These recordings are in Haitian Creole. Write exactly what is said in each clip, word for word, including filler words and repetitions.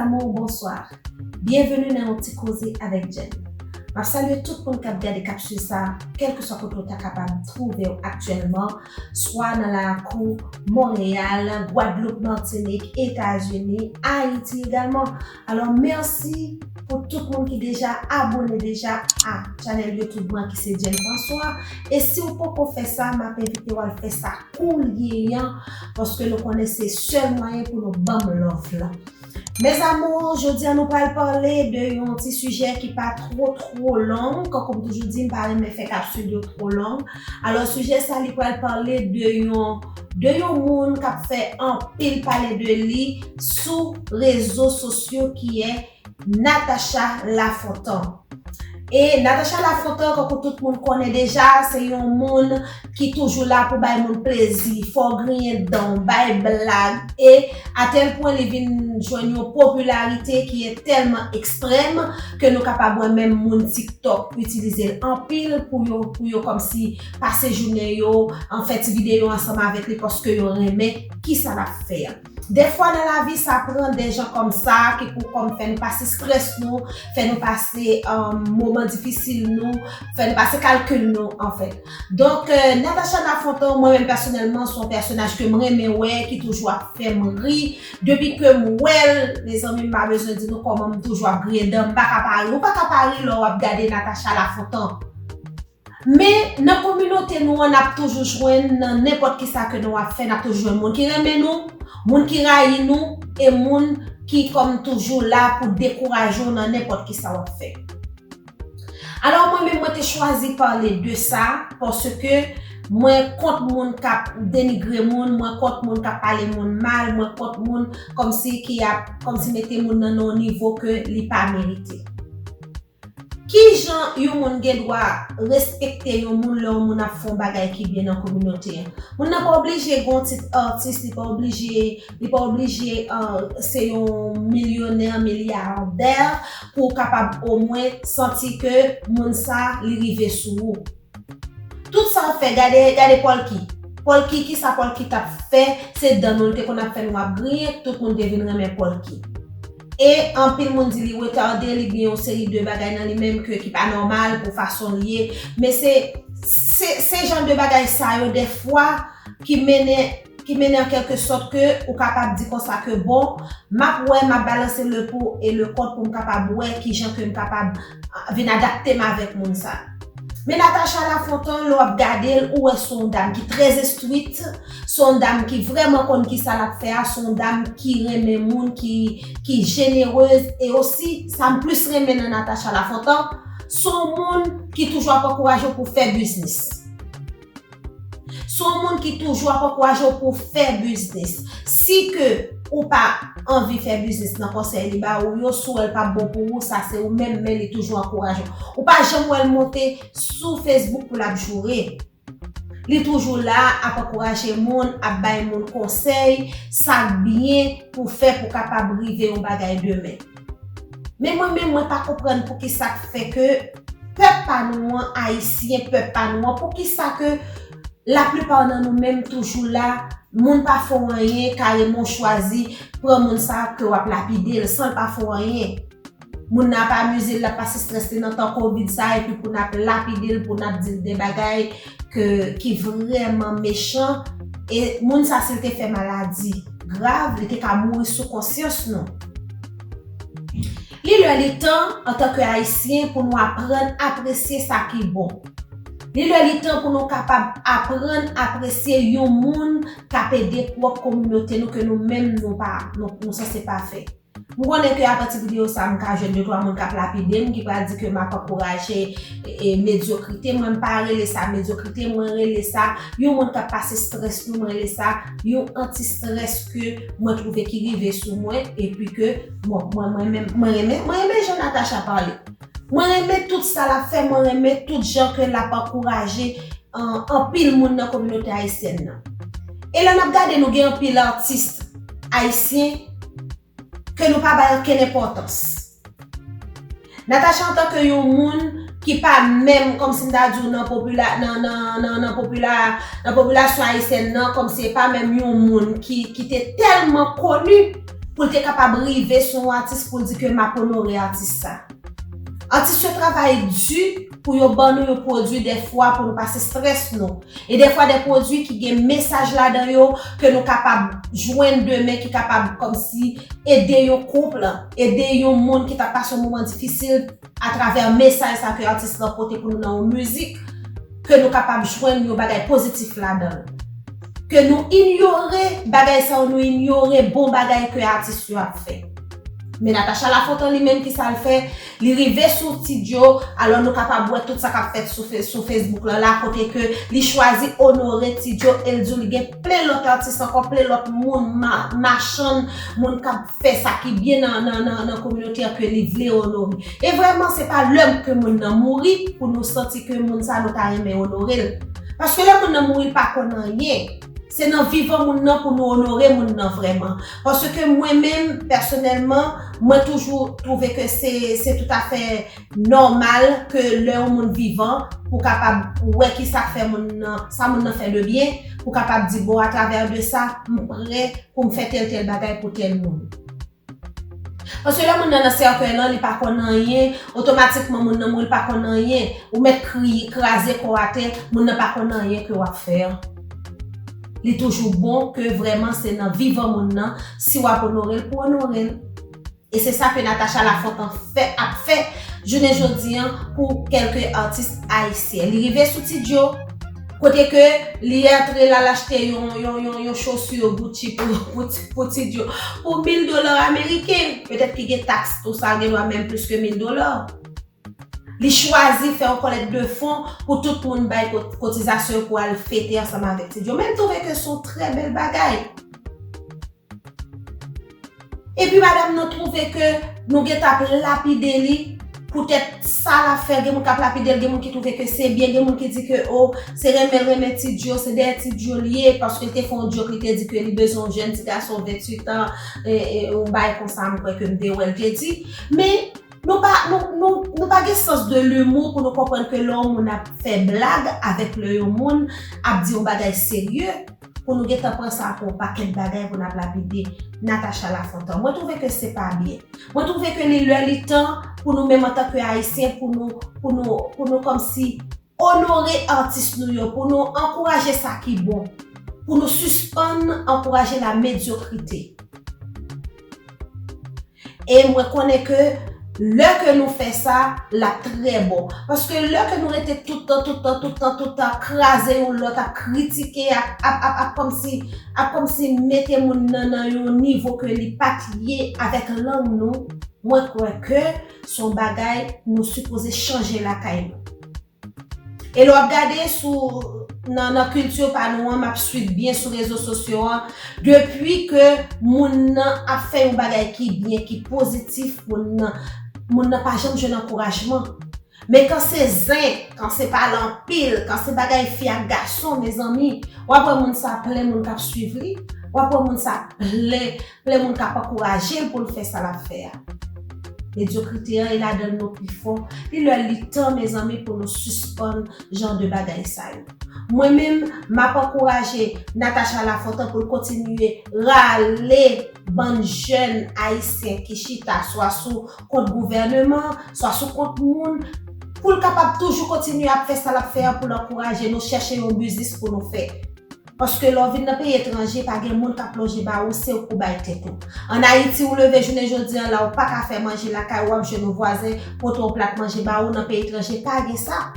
Amour, bonswa. Byenveni nan yon ti koze avèk Jenn. M ap salye tout moun k ap gade, k ap swiv sa, kèlkeswa kote w ta kapab twouve w aktyèlman, swa nan lakou Monreyal, Gwadloup, Matinik, Etazini, Ayiti egalman. Alò, mèsi pou tout moun ki deja abòne deja a chanèl YouTube mwen ki se Jenn François. E si w poko fè sa, m ap envite w al fè sa koulye a, paske nou konnen se sèl mwayen pou nou ban m love la. Mes amours, jodi a nou pral pale de yon ti sijè ki pa two, two long. Kankou m toujou di, m pa renmen fè kapsil yo two long. Alò, sijè sa, li pral pale de yon, de yon moun k ap fè anpil pale de li sou rezo sosyo ki ye Natacha Lafontant. E Natacha Lafontant, kankou tout moun konnen deja, se yon moun ki toujou la pou bay moun plezi, fè w griyen dan w, bay blag. E atèl pwen li vin jwenn yon popilarite ki e tèlman ekstrèm ke nou kapab wè menm moun TikTok itilize l anpil pou yo, pou yo kòmsi pase jounen yo, an fè ti videyo ansanm avèk li paske yo renmen kisa l ap fè a. Dèfwa nan lavi, sa pran de jan kòm sa ki pou kòm fè nou pase strès nou, fè nou pase, um, moman difisil nou, fè nou pase kalkil nou, anfèt. Donk, euh, Natacha Lafontant, mwen menm pèsonèlman, se yon pèsonaj ke m renmen wè, ki toujou ap fè m ri. Depi ke m wè l, mezanmi, m pa bezwen di nou kòman m toujou ap griyen dan, m pa ka pa ri. Ou pa ka pa ri lè w ap gade Natacha Lafontant. Men, nan kominote nou an, n ap toujou jwenn nan nenpòt kisa ke nou ap fè, n ap toujou jwenn moun ki renmen nou, moun ki rayi nou, e moun ki kòm toujou la pou dekouraje w nan nenpòt kisa w ap fè. Alò, mwen menm, mwen te chwazi pale de sa, paske mwen kont moun k ap denigre moun, mwen kont moun k ap pale moun mal, mwen kont moun kòmsi ki ap, kòmsi mete moun nan nan yon nivo ke li pa merite. Kijan yon moun gen dwa respekte yon moun lè yon moun ap fè yon bagay ki byen nan kominote a? Moun nan pa oblije gen yon tit atis, li pa oblije, li pa oblije, euh, se yon milyonè, milyadè pou w kapab omwen santi ke moun sa li rive sou ou. Tout sa w fè, gade, gade Polky. Polky, kisa Polky t ap fè? Se dan nou l te konn ap fè nou ap griyen, tout moun te vin renmen Polky. E anpil moun di li retade, li gen yon seri de bagay nan li menm ke, ki pa nòmal pou fason l ye. Men se, se, se jan de bagay sa yo, dèfwa, ki mennen, ki mennen an kèlke sòt ke ou kapab di konsa ke, bon, m ap wè, m ap balanse le pour et le contre pou m kapab wè kijan ke m kapab, ah, vin adapte m avèk moun sa. Men Natacha Lafontant, lè w ap gade l, ou wè se yon dam ki trè enstwit, se yon dam ki vrèman konn kisa l ap fè a, se yon dam ki renmen moun, ki, ki jenerez, e osi, sa m plis renmen nan Natacha Lafontant, se yon moun ki toujou ap ankouraje w pou w fè biznis. Se yon moun ki toujou ap ankouraje w pou w fè biznis. Si ke ou pa anvi fè biznis nan konsèy li ba ou yo, si w wè l p ap bon pou ou, sa se ou menm, men li toujou ankouraje w. Ou pa janm wè l monte sou Facebook pou l ap joure. Li toujou la ap ankouraje moun, ap bay moun konsèy, sa k byen pou fè pou kapab rive yon bagay demen. Men mwen menm, mwen pa konprann poukisa k fè ke pèp pa nou an, ayisyen, pèp pa nou an, poukisa ke laplipa nan nou menm toujou la, moun pa fè w anyen, kareman w chwazi pran moun sa ke w ap lapide l san l pa fè w anyen. Moun nan ap amize l, l ap pase strès li nan tan kovid sa, epi pou n ap lapide l, pou n ap di l de bagay ke, ki vrèman mechan. E moun sa, si l te fè maladi grav, li te ka mouri sou konsyans nou. Li lè li tan, antanke Ayisyen, pou nou aprann apresye sa ki bon. Li lè li tan pou nou kapab aprann apresye yon moun k ap ede pwòp kominote nou ke nou menm nou pa, nou, nou sanse pa fè. M konnen ke apati videyo sa, m ka jwenn de twa moun k ap lapide m, ki pral di ke m ap ankouraje, e, e, medyokrite. Mwen, m pa rele sa medyokrite, mwen rele sa yon moun k ap pase strès li, mwen rele sa yon anti-strès ke mwen twouve ki rive sou mwen, epi ke, bon, mwen, mwen menm, mwen renmen, mwen renmen jan Natacha pale. Mwen renmen tout sa l ap fè, mwen renmen tout jan ke l ap ankouraje, an, anpil moun nan kominote ayisyèn nan. E lè n ap gade, nou gen anpil atis ayisyen ke nou pa bay okenn enpòtans. Natacha, antanke yon moun ki pa menm, kòmsi m ta di w, nan popila-, nan, nan, nan, nan popila-, nan popilasyon ayisyèn nan, kòmsi e pa menm yon moun ki, ki te tèlman koni, pou l te kapab rive sou yon atis pou l di ke m ap onore atis sa. Atis yo travay di pou yo ban nou yon pwodui dèfwa pou nou pase strès nou. E dèfwa de pwodui ki gen mesaj ladan yo ke nou kapab jwenn demen, ki kapab kòmsi ede yon koup, ede yon moun ki t ap pase yon moman difisil atravè mesaj sa ke atis lan pote pou nou nan yon mizik, ke nou kapab jwenn yon bagay pozitif ladan l. Ke nou inyore bagay sa yo, nou inyore bon bagay ke atis yo ap fè. Men Natacha Lafontan li menm, ki sa l fè? Li rive sou Ti Djo, alò nou kapab wè tout sa k ap fèt sou, sou Facebook lan la, kote ke li chwazi onore Ti Djo, e l di w li gen plen lòt atis ankò, plen lòt moun, ma, machann, moun k ap fè sa ki byen nan, nan, nan, nan kominote an ke li vle onore. E vrèman, se pa lè ke moun nan mouri pou nou santi ke moun sa nou ta renmen onore l. Paske lè moun nan mouri, l pa konn anyen. Se nan vivan moun nan pou nou onore moun nan vrèman. Paske mwen menm, pèsonèlman, mwen toujou twouve ke se, se toutafè nòmal ke lè yon moun vivan, pou kapab wè ki sa k fè moun nan, sa moun nan fè de byen, pou kapab di, bon, atravè de sa, m prè pou m fè tèl tèl bagay pou tèl moun. Paske lè moun nan nan sèkèy lan, li pa konn anyen, otomatikman moun nan mouri, li pa konn anyen. Ou mèt kriye, kraze kò w atè, moun nan pa konn anyen ke w ap fè an. Li toujou bon ke vrèman se nan vivan moun nan, si w ap onore l, pou onore l. E se sa ke Natacha Lafontan fè, ap fè jounen jodi an pou kèlke atis ayisyen. Li rive sou Ti Djo, kote ke li antre la, l achte yon, yon, yon, yon chosi Gucci pou, pou, pou Ti Djo pou mil dola ameriken. Petèt ki gen taks, tou sa, gen dwa menm plis ke mil dola. Li chwazi fè yon kòlèt de fon pou tout moun bay kot-, kotizasyon yo pou al fete ansanm avèk Ti Djo. Men m twouve ke se yon trè bèl bagay. Epi madanm nan twouve ke nou gentan ap lapide li poutèt sa l ap fè. Gen moun k ap lapide l, gen moun ki twouve ke se byen, gen moun ki di ke, o, se renmen l renmen Ti Djo, se dèyè Ti Djo l ye, paske l te fè yon djòk, li te di ke li bezwen yon jèn ti gason venntuit an, e, e, yon bagay konsa, m kwè ke m te wè l te di. Men, nou pa, nou, nou, nou pa gen sans de l'humour pou nou konprann ke lè yon moun ap fè blag avèk lè yon moun ap di yon bagay serye, pou nou gentan pran sa pou yon pakèt bagay pou n ap lapide Natacha Lafontan. Mwen twouve ke se pa byen. Mwen twouve ke li lè li tan pou nou menm antanke Ayisyen, pou nou, pou nou, pou nou kòmsi onore atis nou yo, pou nou ankouraje sa ki bon, pou nou sispann ankouraje la medyokrite. E mwen konnen ke lè ke nou fè sa, l ap trè bon. Paske lè ke nou rete tout tan, tout tan, tout tan, tout tan kraze yon lòt, ap kritike, ap, ap, ap, ap kòmsi, ap kòmsi mete moun nan nan yon nivo ke li pa t ye avèk lang nou, mwen kwè ke se yon bagay nou sipoze chanje lakay nou. E lè w ap gade sou, nan, nan kilti pa nou an, m ap swiv byen sou rezo sosyo an, depi ke moun nan ap fè yon bagay ki byen, ki pozitif, moun nan, moun nan pa janm jwenn ankourajman. Men kan se zen, kan se pale anpil, kan se bagay fi ak gason, mezanmi, w ap wè moun sa plen moun k ap swiv li, w ap wè moun sa plen plen moun k ap ankouraje l pou l fè sa l ap fè a. Medyokrite an e ladan l nou pi fò. Li lè li tan, mezanmi, pou nou sispann jan de bagay sa yo. Mwen menm, m ap ankouraje Natacha Lafontan pou l kontinye rale bann jèn ayisyen ki chita swa sou kont gouvèneman, swa sou kont moun, pou l kapab toujou kontinye ap fè sa l ap fè a, pou l ankouraje nou chèche yon biznis pou nou fè. Paske lè w vin nan peyi etranje, pa gen moun k ap lonje ba ou, se ou k pou bay tèt ou. Ann Ayiti, ou leve jounen jodi an la, ou pa ka fè manje lakay ou, w ap jwenn yon vwazen pote yon plat manje ba ou. Nan peyi etranje, pa gen sa.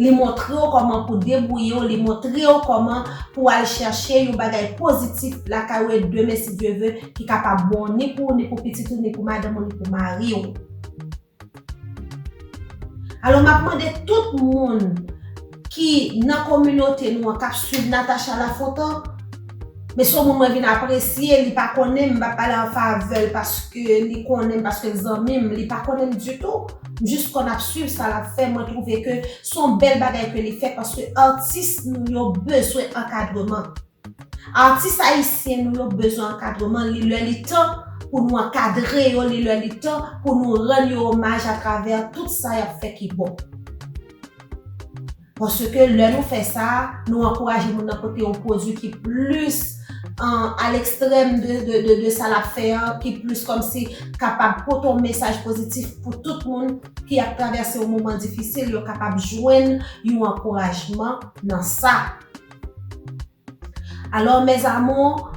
Li montre w kòman pou debouye w, li montre w kòman pou al chèche yon bagay pozitif lakay ou, e demen, si Dye ve, ki kapab bon ni pou ou, ni pou pitit ou, ni pou madanm ou, ni pou mari w. Alò, m ap mande tout moun ki nan kominote nou an k ap swiv Natacha Lafontan, men se yon moun mwen vin apresye, li pa konnen m, m ap pale an favè l paske li konnen m, paske l zanmi m, li pa konnen m ditou. M jis konn ap swiv sa l ap fè, mwen twouve ke se yon bèl bagay ke li fè paske atis nou yo bezwen ankadreman. Atis ayisyen nou yo bezwen ankadreman, li lè li tan pou nou ankadre yo, li lè li tan pou nou rann yo omaj atravè tout sa y ap fè ki bon. Paske lè nou fè sa, nou ankouraje moun nan pote yon pwodui ki plis an, a lekstrèm de, de, de, de sa l ap fè an, ki plis kòmsi kapab pote yon mesaj pozitif pou tout moun ki ap travèse yon moman difisil, yo kapab jwenn yon ankourajman nan sa. Alò, mes amours,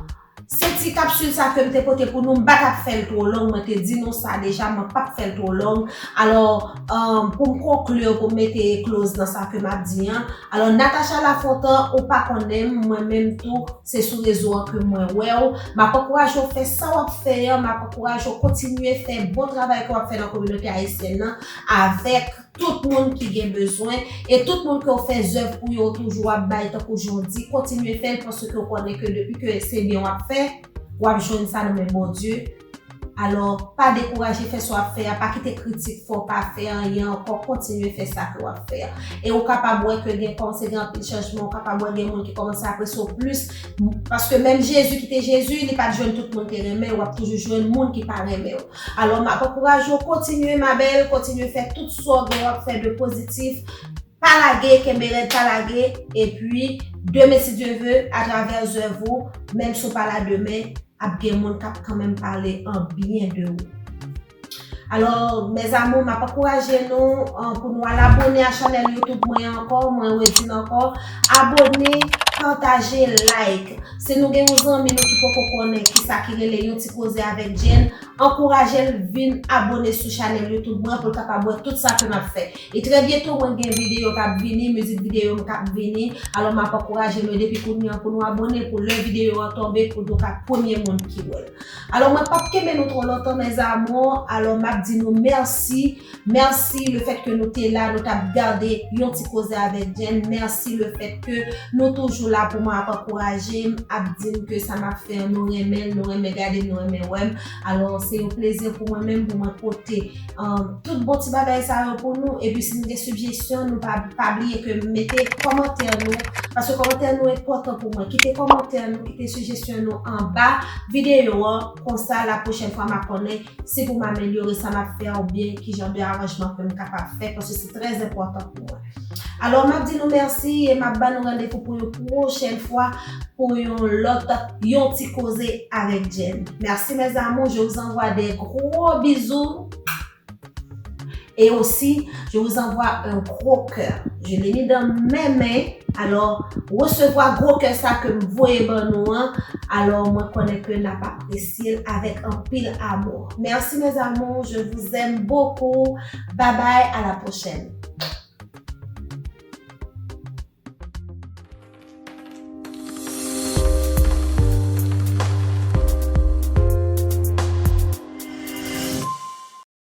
se ti kapsil sa ke m te pote pou nou, m pa t ap fè l twò long, mwen te di nou sa deja, mwen p ap fè l twò long. Alò, um, pou m konkli, pou m mete close nan sa ke m ap di an, alò, Natacha Lafontan, ou pa konnen m, mwen menm tou, se sou rezo an ke mwen wè w. M ap ankouraje w fè sa w ap fè an, m ap ankouraje w kontinye fè bon travay ke w ap fè nan kominote ayisyèn nan avèk tout moun ki gen bezwen, e tout moun ke w fè zèv pou yo, w toujou ap bay, tankou jan w di, kontinye fè l, paske w konnen ke depi ke se byen w ap fè, w ap jwenn sa nan men Bondye. Alò, pa dekouraje, fè sa w ap fè a, pa kite kritik fè w pa fè anyen ankò, kontinye fè sa ke w ap fè a. E ou kapab wè ke gen kòmanse gen anpil chanjman, ou kapab wè gen moun ki kòmanse apresye w plis, paske menm Jezi ki te Jezi, li pa t jwenn tout moun te renmen l, w ap toujou jwenn moun ki pa renmen w. Alò, m ap ankouraje w, kontinye, ma belle, kontinye fè tout sa w gen w ap fè de pozitif. Pa lage, kenbe rèd, pa lage. Epi, demen, si Dye ve, atravè zèv ou, menm si w pa la demen, ap gen moun k ap kanmenm pale an byen de ou. Alò, mes amours, m ap ankouraje nou, an, pou nou al abone a chanèl YouTube mwen ankò, mwen redi l ankò. Abone, pataje, like. Si nou gen yon zanmi nou ki poko konnen kisa ki rele Yon Ti Koze avèk Jenn, ankouraje l vin abone sou chanèl YouTube mwen pou l kapab wè tout sa ke m ap fè. E trè byento, mwen gen videyo k ap vini, mizik videyo m k ap vini. Alò, m ap ankouraje nou depi kounye an pou nou abone, pou lè videyo an tonbe, pou nou ka premye moun ki wè l. Alò, mwen p ap kenbe nou twò lontan, mes amours. Alò, m ap di nou mèsi. Mèsi le fèt ke nou te la, nou t ap gade Yon Ti Koze avèk Jenn. Mèsi le fèt ke nou toujou la pou mwen, ap ankouraje m, ap di m ke sa m ap fè an, nou renmen l, nou renmen gade m, nou renmen wè m. Alò, se yon plezi pou mwen menm, pou mwen pote, um, tout bon ti bagay sa yo pou nou. Epi si nou gen sijesyon, nou pa, pa bliye ke mete kòmantè nou, paske kòmantè nou enpòtan pou mwen. Kite kòmantè nou, kite sijesyon nou anba videyo an, konsa la pwochèn fwa m a konnen si pou m amelyore sa m ap fè a oubyen ki jan de aranjman ke m kapab fè, paske se trè enpòtan pou mwen. Alò, m ap di nou mèsi e m ap ba nou randevou pou yon pwochèn fwa pou yon lòt Yon Ti Koze avèk Jenn. Merci mes amours, je vous envoie des gros bisous. Et aussi, je vous envoie un gros cœur. Je l'ai mis dans mes mains. Alò, resevwa gwo kè sa ke m voye ban nou an. Alò, mwen konnen ke n ap apresye l avèk anpil amou. Merci mes amours, je vous aime beaucoup. Bye bye, à la prochaine.